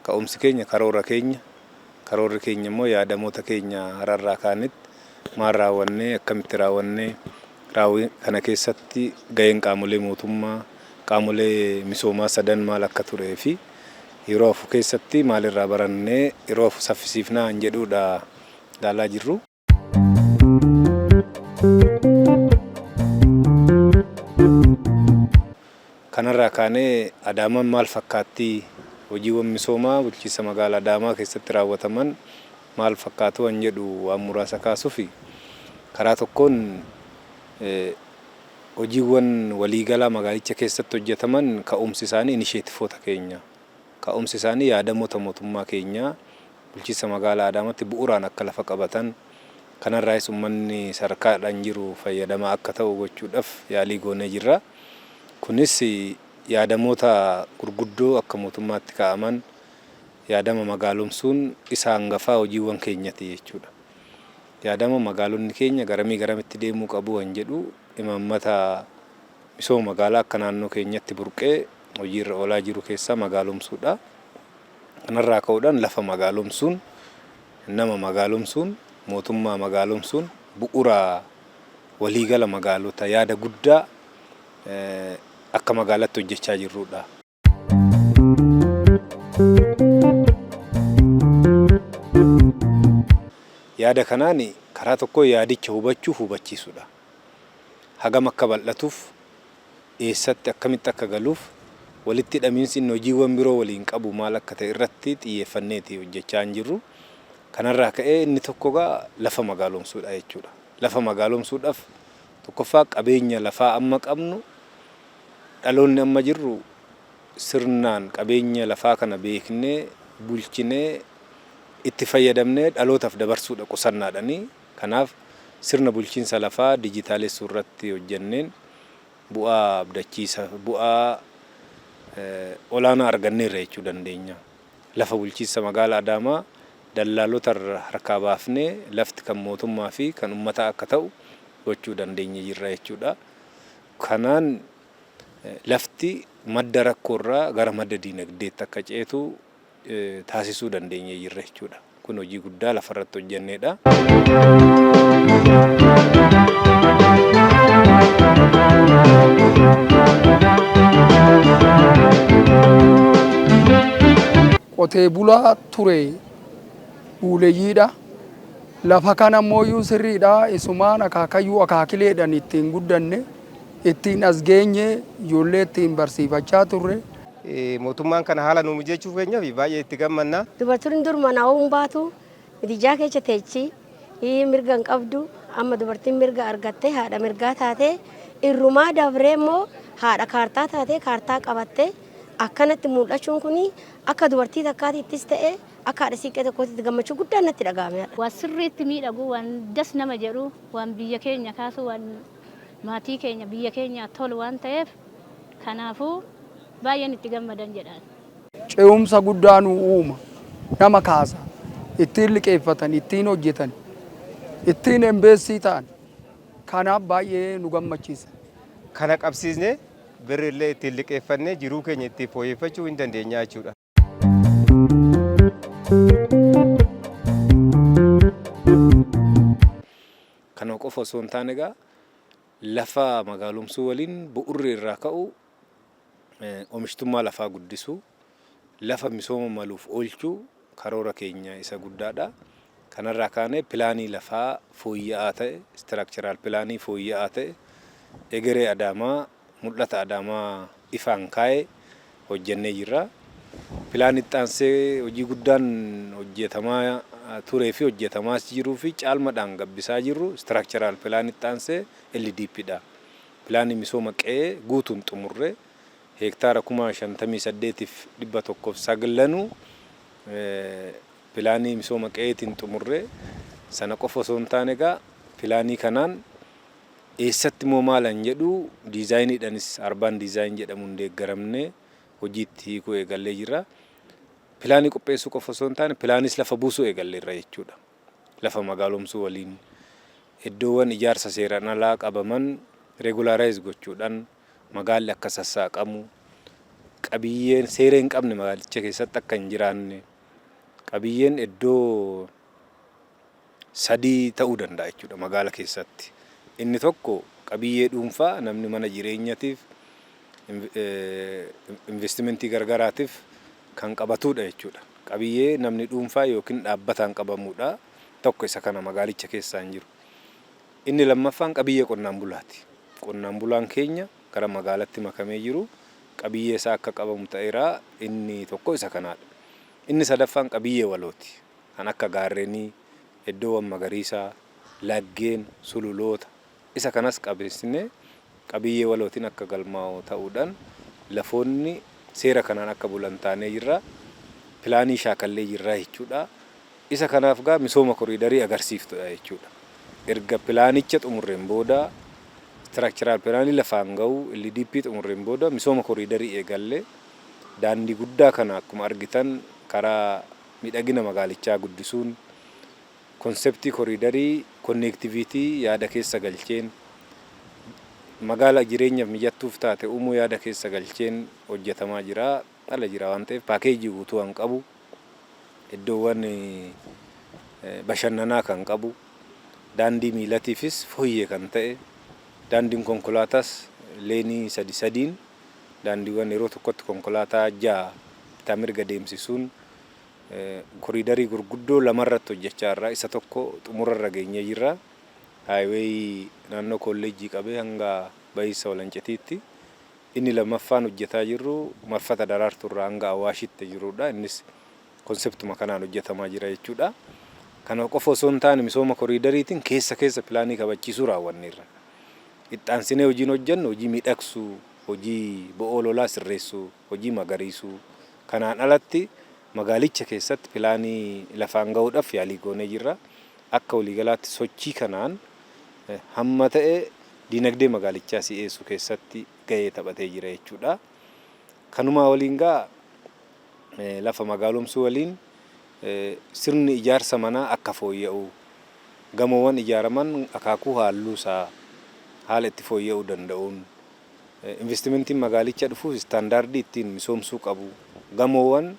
Ka'umsi keenya karoora keenya, karoorri keenya immoo yaadamoota keenya har'arraa kaanitti maal raawwannee, akkamitti raawwannee, raawwii kana keessatti gaheen qaamolee mootummaa, qaamolee misoomaa sadan maal akka turee fi yeroo hafu keessatti maalirraa barannee yeroo hafu saffisiifnaa kan jedhudha ilaalaa jirru. Kanarraa kaanee Adaamaan maal fakkaatti? Hojiiwwan misoomaa bulchiinsa magaala Adaamaa keessatti raawwataman maal fakkaatu kan jedhu waan muraasa kaasufi karaa tokkoon hojiiwwan waliigalaa magaalicha keessatti hojjetaman ka'umsi isaanii inisheetifoota keenya. Ka'umsi isaanii yaadamoota mootummaa keenyaa bulchiinsa magaalaa Adaamaatti bu'uraan akka lafa qabatan, kanarraayis ummanni sadarkaadhaan jiru fayyadamaa akka ta'u gochuudhaf yaalii goonee jirra. Kunis yaadamoota gurguddoo akka mootummaatti kaa'aman yaadama magaalomsuun isa hangafaa hojiiwwan keenyati jechuudha. Yaadama magaalonni keenya garamii garamitti deemuu qabu kan jedhu imaammata misooma magaalaa akka naannoo keenyatti burqee hojiirra oolaa jiru keessaa magaalomsuudha. Kanarraa ka'uudhaan lafa magaalomsuun, nama magaalomsuun, mootummaa magaalomsuun bu'ura waliigala magaalota yaada guddaa akka magaalatti hojjechaa jirrudha. Yaada kanaan karaa tokko yaadicha hubachuuf hubachiisudha. Hagam akka bal'atuuf, eessatti akkamitti akka galuuf, walitti hidhamiinsi inni hojiiwwan biroo waliin qabu maal akka ta'e irratti xiyyeeffanneeti hojjechaa hin jirru. Kanarraa ka'ee inni tokko egaa lafa magaalomsuudha jechuudha. Lafa magaalomsuudhaaf tokkoffaa qabeenya lafaa amma qabnu dhaloonni amma jirru sirnaan qabeenya lafaa kana beeknee, bulchinee, itti fayyadamnee dhalootaaf dabarsuudha qusannaadhani. Kanaaf sirna bulchiinsa lafaa dijitaalessuu irratti hojjenneen bu'aa abdachiisa, bu'aa olaanaa arganneerra jechuu dandeenya. Lafa bulchiinsa magaala Adaamaa dallaalota harkaa baafnee lafti kan mootummaa fi kan ummataa akka ta'u gochuu dandeenye jirra jechuudha. Kanaan lafti madda rakkoorraa gara madda diinagdeetti akka ceetu taasisuu dandeenyee jirra jechuudha. Kun hojii guddaa lafarratti hojjenneedha. Qotee bulaa ture buuleyyiidha. Lafa kana ammoo sirriidha. Isumaan akaakayyuu akaakileedhaan ittiin guddanne, ittiin as geenye, ijoollee ittiin barsiifachaa turre. Mootummaan kana haala nuu mijeechuu keenyaaf baay'ee itti gammanna. Dubartiin dur manaa hin baatu, midijaa keessa teechi, mirga hin qabdu. Amma dubartiin mirga argattee haadha mirgaa taatee, irrumaa dabree immoo haadha kaartaa taatee kaartaa qabattee akkanatti mul'achuun kun akka dubartii takkaatittis ta'e akka haadha siiqqee tokkootitti gammachuu guddaan natti dhaga'ame. Waan sirriitti miidhagu, waan das nama jedhu, waan biyya keenya kaasu, waan maatii keenya biyya keenyaa tolu waan ta'eef kanaafuu baay'een itti gammadan jedhaan. Ce'umsa guddaa nu uuma, nama kaasa, ittiin liqeeffatan, ittiin hojjetan, ittiin embeessii ta'an. Kanaaf baay'ee nu gammachiisa. Kana qabsiisnee birri illee ittiin liqeeffannee jiruu keenya ittiin fooyyeffachuu hin dandeenya jechuudha. Kana qofa osoo hin taane egaa lafa magaalomsuu waliin bu'urri irraa ka'u oomishtummaa lafaa guddisuu, lafa misooma maluuf oolchuu karoora keenya isa guddaadha. Kanarraa kaanee pilaanii lafaa fooyya'aa ta'e, istiraakcheraal pilaanii fooyya'aa ta'e, egeree Adaamaa, mul'ata Adaamaa ifaan kaa'e hojjennee jirra. Pilaanitti aansee hojii guddaan hojjetamaa turee fi hojjetamaas jiruu fi caalmadhaan gabbisaa jirru istiraakcheraal pilaanitti aansee LDP dha. Pilaanii misooma qe'ee guutuun xumurree heektaara 58,109 pilaanii misooma qe'eetiin xumurree, sana qofa osoo hin taane egaa pilaanii kanaan eessatti immoo maalan jedhu diizaayiniidhaanis urban design jedhamuun deeggaramnee hojiitti hiikuu eegallee jirra. Pilaanii qopheessuu qofa osoo hin taane pilaanis lafa buusuu eegalleerra jechuudha. Lafa magaalomsuu waliin iddoowwan ijaarsa seeraan alaa qabaman regularize gochuudhaan magaalli akka sassaaqamu, qabiyyeen seera hin qabne magaalicha keessatti akka hin jiraanne, qabiyyeen iddoo sadii ta'uu danda'a jechuudha magaala keessatti. Inni tokko qabiyyee dhuunfaa namni mana jireenyatiif, investimentii gargaraatiif kan qabatudha jechuudha. Qabiyyee namni dhuunfaa yookiin dhaabbataan qabamudha. Tokko isa kana magaalicha keessaa hin jiru. Inni lammaffaan qabiyyee qonnaan bulaati. Qonnaan bulaan keenya gara magaalatti makamee jiru qabiyyee isaa akka qabamu ta'eera. Inni tokko isa kanaadha. Inni sadaffaan qabiyyee walooti. Kan akka gaarrenii, iddoowwan magariisaa, laggeen, sululoota isa kanas qabeessinee qabiyyee walootiin akka galmaa'u ta'uudhaan lafoonni seera kanaan akka bulan taanee jirra. Pilaanii shaakallee jirra jechuudha. Isa kanaaf gaa misooma koriidarii agarsiiftudha jechuudha. Erga pilaanicha xumurreen booda, structural pilaanii lafaan ga'u LDP xumurreen booda, misooma koriidarii eegallee daandii guddaa kana akkuma argitan karaa miidhagina magaalichaa guddisuun, konseptii koriidarii connectivity yaada keessa galcheen, magaala jireenyaaf mijattuuf taate uumuu yaada keessa galcheen hojjetamaa jira. Dhala jira waan ta'eef paakeejii guutuu kan qabu, iddoowwan bashannanaa kan qabu, daandii miilatiifis fooyyee kan ta'e, daandiin konkolaataas leenii sadi sadiin daandiiwwan yeroo tokkotti konkolaataa ja'a bitaa mirga deemsisuun koriidarii gurguddoo lamarratti hojjechaa irra, isa tokko xumurarra geenyee jirra. Highway naannoo kolleejjii qabee hanga Bahiissa Walancetiitti. Inni lammaffaan hojjetaa jirru marfata Daraartuurraa hanga Awaashitti jirudha. Innis konseptuma kanaan hojjetamaa jira jechuudha. Kana qofa osoo hin taane misooma koriidariitiin keessa keessa pilaanii kabachiisuu raawwanneerra. Ittaansinee hojiin hojjennu hojii miidhagsuu, hojii bo'oo lolaa sirreessuu, hojii magariisuu. Kanaan alatti magaalicha keessatti pilaanii lafaan gahuudhaaf yaalii goonee jirra. Akka waliigalaatti sochii kanaan hamma ta'e diinagdee magaalichaa si'eessuu keessatti gahee taphatee jira jechuudha. Kanumaa waliin gaa lafa magaalomsuu waliin sirni ijaarsa manaa akka fooyya'u, gamoowwan ijaaraman akaakuu halluu isaa haala itti fooyya'uu danda'uun, investimentiin magaalicha dhufuuf istaandaardii ittiin misoomsuu qabu, gamoowwan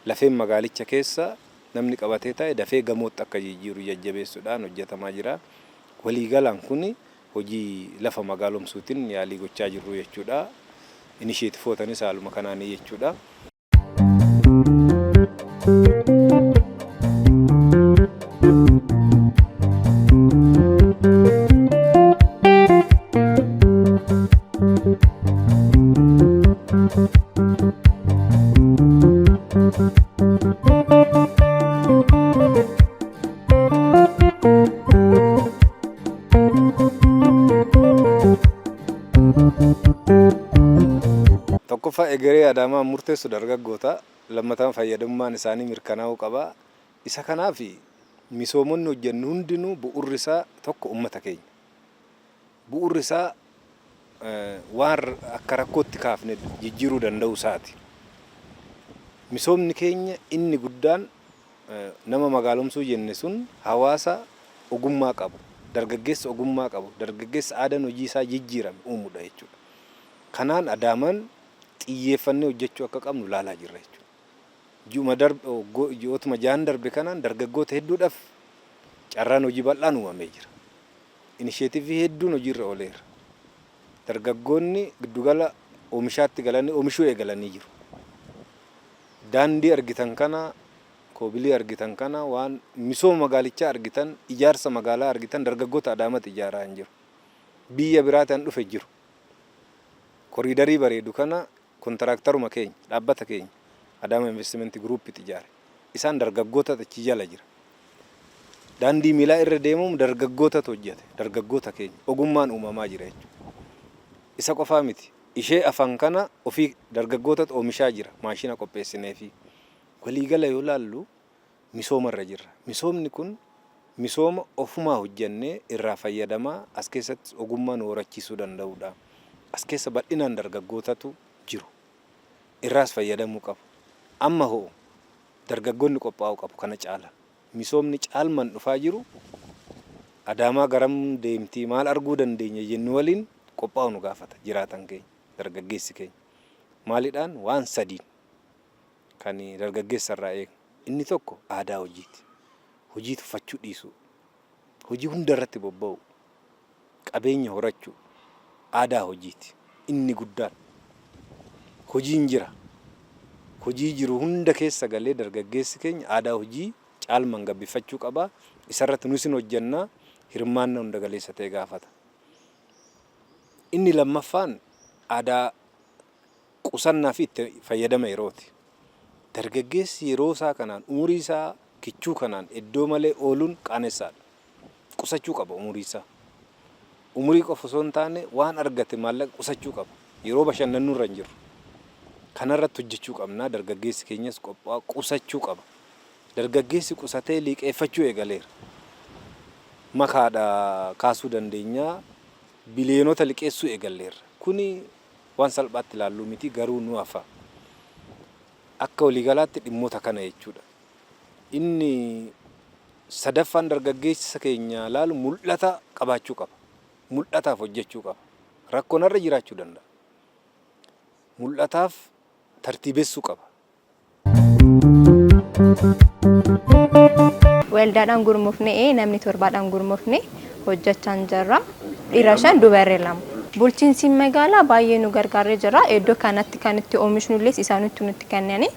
lafeen magaalicha keessa namni qabatee taa'e dafee gamootti akka jijjiiru jajjabeessuudhaan hojjetamaa jira. Waliigalaan kuni hojii lafa magaalomsuutiin yaalii gochaa jirru jechuudha. Inisheetifootanis haaluma kanaanii jechuudha. Tokkoffaa, egeree Adaamaa murteessu dargaggoota, lammataan fayyadamummaan isaanii mirkanaa'uu qaba. Isa kanaaf misoomonni hojjennu hundinuu bu'urri isaa tokko uummata keenya. Bu'urri isaa waan akka rakkootti kaafne jijjiiruu danda'uu isaati. Misoomni keenya inni guddaan nama magaalomsuu jenne sun hawaasa ogummaa qabu, dargaggeessa ogummaa qabu, dargaggeessa aadaan hojii isaa jijjiirame uumuudha jechuudha. Kanaan Adaamaan xiyyeeffannee hojjechuu akka qabnu ilaalaa jirra jechuudha. Ji'uma darbe, ji'ootuma 6n darbe kanaan dargaggoota hedduudhaaf carraan hojii bal'aan uumamee jira. Inisheetivii hedduun hojiirra ooleera. Dargaggoonni giddugala oomishaatti galanii oomishuu eegalanii jiru. Daandii argitan kana, koobilii argitan kana, waan misooma magaalichaa argitan, ijaarsa magaalaa argitan dargaggoota Adaamaatti ijaaraa hin jiru. Biyya biraatiin dhufe jiru. Koriidarii bareedu kana kontiraaktaruma keenya, dhaabbata keenya Adaama Investimentii Giruuppitti ijaare. Isaan dargaggoota achi jala jira. Daandii miilaa irra deemamu dargaggootatu hojjete. Dargaggoota keenya ogummaan uumamaa jira jechuudha. Isa qofaa miti. Ishee afaan kana ofii dargaggoota oomishaa jira maashina qopheessineefi. Waliigala yoo laallu misoomarra jirra. Misoomni kun misooma ofumaa hojjennee irraa fayyadamaa as keessatti ogummaa nu horachiisuu danda'udha. As keessa bal'inaan dargaggootatu jiru. Irraas fayyadamuu qabu. Amma hoo dargaggoonni qophaa'uu qabu kana caala. Misoomni caalman dhufaa jiru Adaamaa garam deemtii maal arguu dandeenya jennu waliin qophaa'u nu gaafata jiraatan keenya dargaggeessi keenya. Maalidhaan waan sadiin kan dargaggeessa irraa eegnu. Inni tokko aadaa hojiiti. Hojii tuffachuu dhiisuu. Hojii hunda irratti bobba'u. Qabeenya horachuu. Aadaa hojiiti. Inni guddaan. Hojiin jira. Hojii jiru hunda keessa galee dargaggeessi keenya aadaa hojii caalman gabbifachuu qaba. Isarratti nus hin hojjennaa hirmaannaa hunda galeessa ta'e gaafata. Inni lammaffaan aadaa qusannaa fi itti fayyadama yerooti. Dargaggeessi yeroo isaa kanaan umurii isaa kichuu kanaan iddoo malee ooluun qaanessaadha. Qusachuu qaba umurii isaa. Umurii qofa osoo hin taane waan argate maallaqa qusachuu qaba. Yeroo bashannanuu irra hin jiru. Kanarratti hojjechuu qabna. Dargaggeessi keenyas qophaa'u qusachuu qaba. Dargaggeessi qusatee liqeeffachuu eegaleera. Makaadha kaasuu dandeenya. Biliyoonota liqeessuu eegalleerra. Kuni waan salphaatti ilaalluu miti garuu nu hafa. Akka waliigalaatti dhimmoota kana jechuudha. Inni sadaffaan dargaggeessa keenya laalu mul'ata qabaachuu qaba. Mul'ataaf hojjechuu qaba. Rakkoon har'a jiraachuu danda'a. Mul'ataaf tartiibessuu qaba. Waldaadhaan gurmufnee namni torbaadhaan gurmufnee hojjechaa jirra. Dhiira shan, dubarri lama. Bulchiinsi magaalaa baay'ee nu gargaaree jira. Iddoo kanatti kan itti oomishnu illee isaanitti nutti kennani.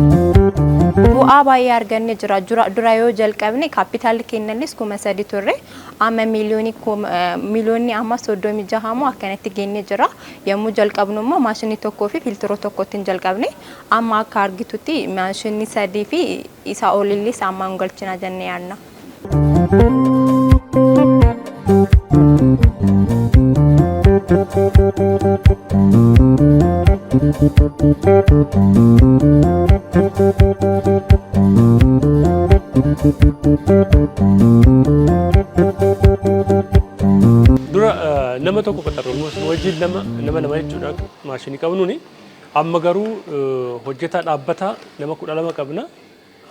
Bu'aa baay'ee arganne jira. Dura yoo jalqabne kaapitaalli kennallis 3000 turre. Amma miiliyoonii amma 36 moo akkanatti geenye jira. Yommuu jalqabnu immoo maashinii tokkoo fi filtiroo tokkotti hin jalqabne. Amma akka argitutti maashinii sadii fi isaa olillis amma hin galchina jennee yaadna. Dura nama tokko qaxarru wajjin nama lama jechuudha maashinii qabnuuni. Amma garuu hojjetaa dhaabbataa nama 12 qabna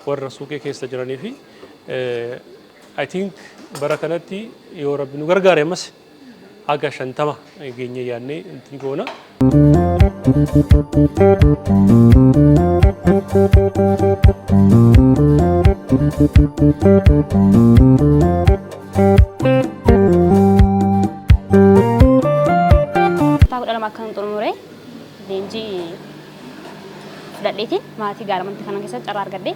warra suuqii keessa jiranii fi I think bara kanatti yoo Rabbi nu gargaare ammas haga 50 geenye yaadnee inti goona. Kutaa 12 akkan xumure leenjii fudhadheetiin maatii gaaramantii kana keessatti carraa argadhee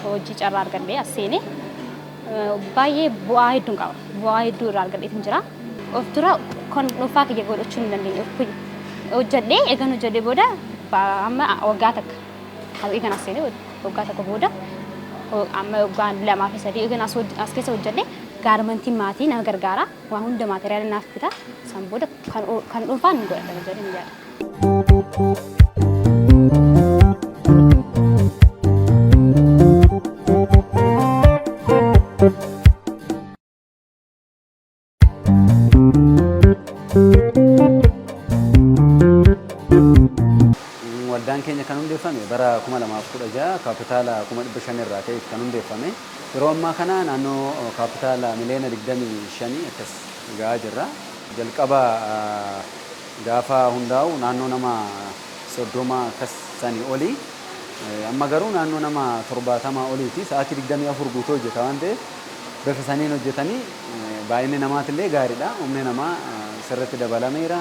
hojii carraa argadhee as seenee baay'ee bu'aa hedduun qaba. Bu'aa hedduu irraa argadheetiin jira. Of dura kan dhuunfaa kiyya godhachuu hin dandeenye. Of kiyya hojjedhee eegan hojjedhee booda amma waggaa takka eegan as seenee waggaa tokko booda amma waggaa lamaa fi sadii eegan as keessa hojjedhee gaarmantiin maatii na gargaara. Waa hunda maateriyaala naaf bita. San booda kan dhuunfaan ni godhadha jedhee ni yaada. Waldaan keenya kan hundeeffame bara 2016 kaapitaala 500,000 irraa ka'eeti kan hundeeffame. Yeroo ammaa kana naannoo kaapitaala miliyoona 25 akkas gahaa jirra. Jalqaba gaafa hundaa'u naannoo nama 30 akkas sanii oli. Amma garuu naannoo nama 70 oliiti. Sa'aatii 24 guutuu hojjeta waan ta'eef bifa saniin hojjetanii baay'inni namaatillee gaariidha. Humni namaa sirriitti dabalameera.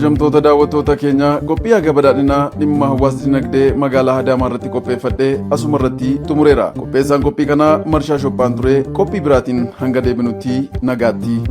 Kabajamtoota daawwattoota keenya, qophii haga badhaadhinaa dhimma hawaasa dinagdee magaalaa Adaamaa irratti qopheeffadhee asuma irratti xumureera. Qopheessaan qophii kanaa Marshaa Shophaan ture. Qophii biraatiin hanga deebinutti nagaatti.